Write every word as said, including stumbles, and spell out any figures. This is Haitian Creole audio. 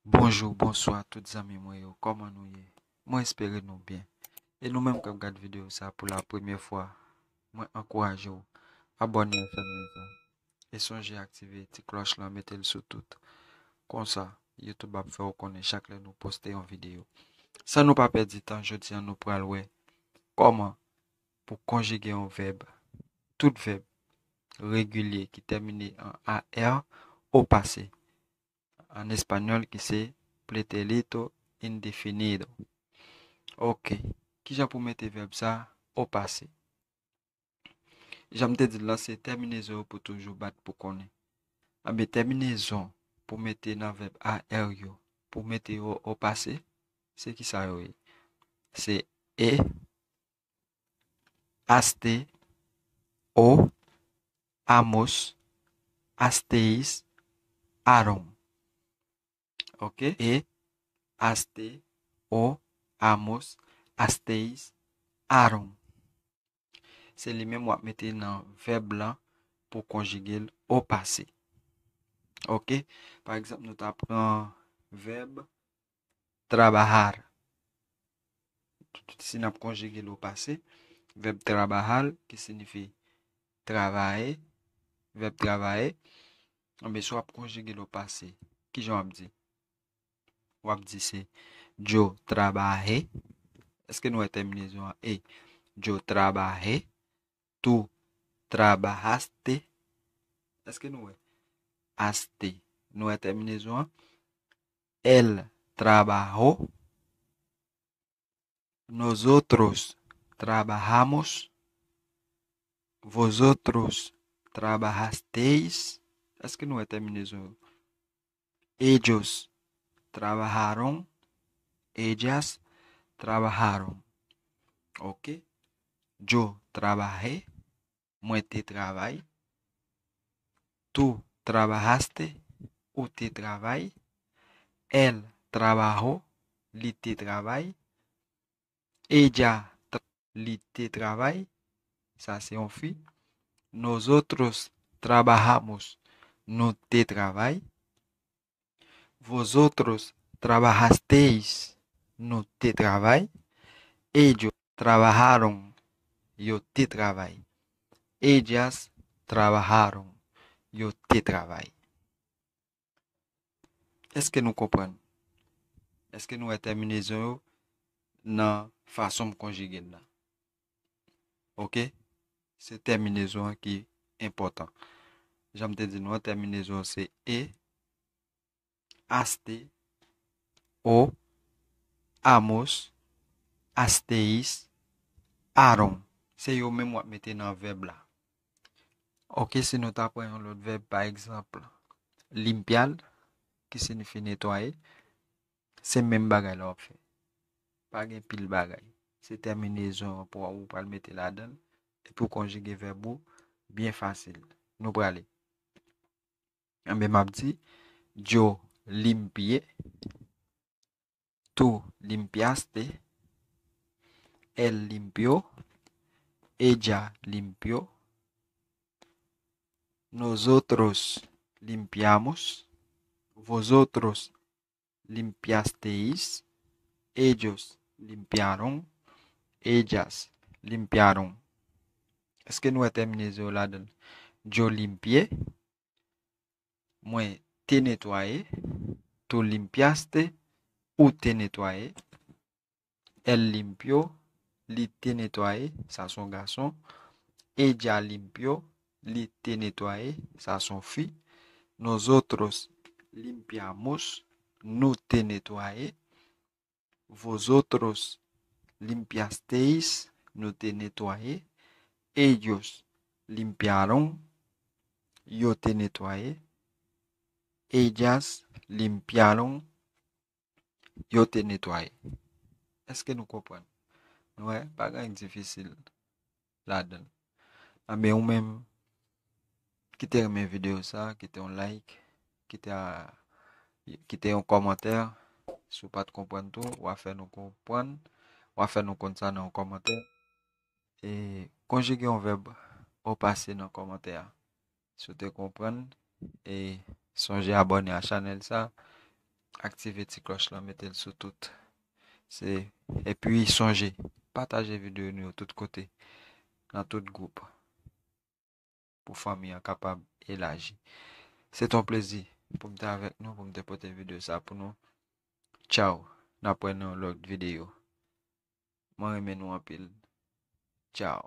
Bonjou, bonswa tout zanmi mwen yo, kòman nou ye? Mwen espere nou byen. E nou menm k ap gad videyo sa pou la premyè fwa, mwen ankouraje w abòne a channel sa. E sonje aktive ti klòch lan, mete l sou tout. Konsa, YouTube ap fè w konnen chak lè nou poste yon videyo. San nou pa pèdi tan, jodi a nou pral wè kòman pou konjige yon vèb, tout vèb regilye ki tèmine an A R o pase, an espanyòl ki se pretérito indefinido. Ok, kijan pou mete vèb sa o pase? Jan m te di l lan, se tèminezon yo pou toujou bat pou konnen. Anben, tèminezon pou mete nan vèb A R yo, pou mete yo o pase, se ki sa yo ye? Se e, aste, o, amos, asteis, aron. Ok? E, aste, o, amos, asteis, aron. Se li menm w ap mete nan vèb lan pou konjige l o pase. Ok? Pa egzanp, nou ta pran vèb trabajar. Si n ap konjige l o pase, vèb trabajar, ki siyifi travay, vèb travay, anben, si w ap konjige l o pase, kijan w ap di? W ap di se yo trabajé. Èske nou wè tèminezon an e? Yo trabajé. Tú trabajaste. Èske nou wè aste? Nou wè tèminezon an? Él trabajó. Nosotros trabajamos. Vosotros trabajasteis. Èske nou wè tèminezon yo? Ellos trabajaron. Ellas trabajaron. Ok. Yo trabajé. Mwen te travay. Tú trabajaste. Ou te travay. Él trabajó. Li te travay. Ella tra-, li te travay. Sa se yon fi. Nosotros trabajamos. Nou te travay. Vosotros trabajasteis. Nou te travay. Ellos trabajaron. Yo te travay. Ellas trabajaron. Yo te travay. Èske nou konprann? Èske nou wè tèminezon yo nan fason m konjige l la? Ok? Se tèminezon an ki enpòtan. Jan m te di nou an, tèminezon an se e, aste, o, amos, asteis, aron. Se yo menm w ap mete nan vèb la. Ok, si nou ta pran yon lòt vèb, pa egzanp, limpiar, ki siyifi netwaye, se menm bagay la w ap fè. Pa gen pil bagay. Se tèminezon an pou ou pral mete ladan l, epi w konjige vèb ou byen fasil. Nou prale. Anben, m ap di, yo limpié, tú limpiaste, él limpió, ella limpió, nosotros limpiamos, vosotros limpiasteis, ellos limpiaron, ellas limpiaron. Èske nou wè tèminezon yo ladan l? Yo limpié, mwen te netwaye. Tú limpiaste, ou te netwaye. Él limpió, li te netwaye. Sa se yon gason. Ella limpió, li te netwaye. Sa se yon fi. Nosotros limpiamos, nou te netwaye. Vosotros limpiasteis, nou te netwaye. Ellos limpiaron, yo te netwaye. Ellas limpiaron, yo te netwaye. Èske nou konprann? Nou wè, pa gen anyen k difisil ladan l. Anben, ou menm, kite renmen videyo sa, kite yon like, kite a, kite yon kòmantè. Si w pa t konprann tou, w a fè nou konprann, w a fè nou konn sa nan yon kòmantè. E konjige yon vèb o pase nan kòmantè a. Si w te konprann, e sonje abòne a chanèl sa. Aktive ti klòch lan, mete l sou tout. Se, epi sonje, pataje videyo nou yo tout kote, nan tout gwoup, pou fanmi an kapab elaji. Se t yon plezi pou m te avèk nou, pou m te pote videyo sa pou nou. Tchaw, n ap wè nan yon lòt videyo. Mwen renmen nou anpil. Tchaw.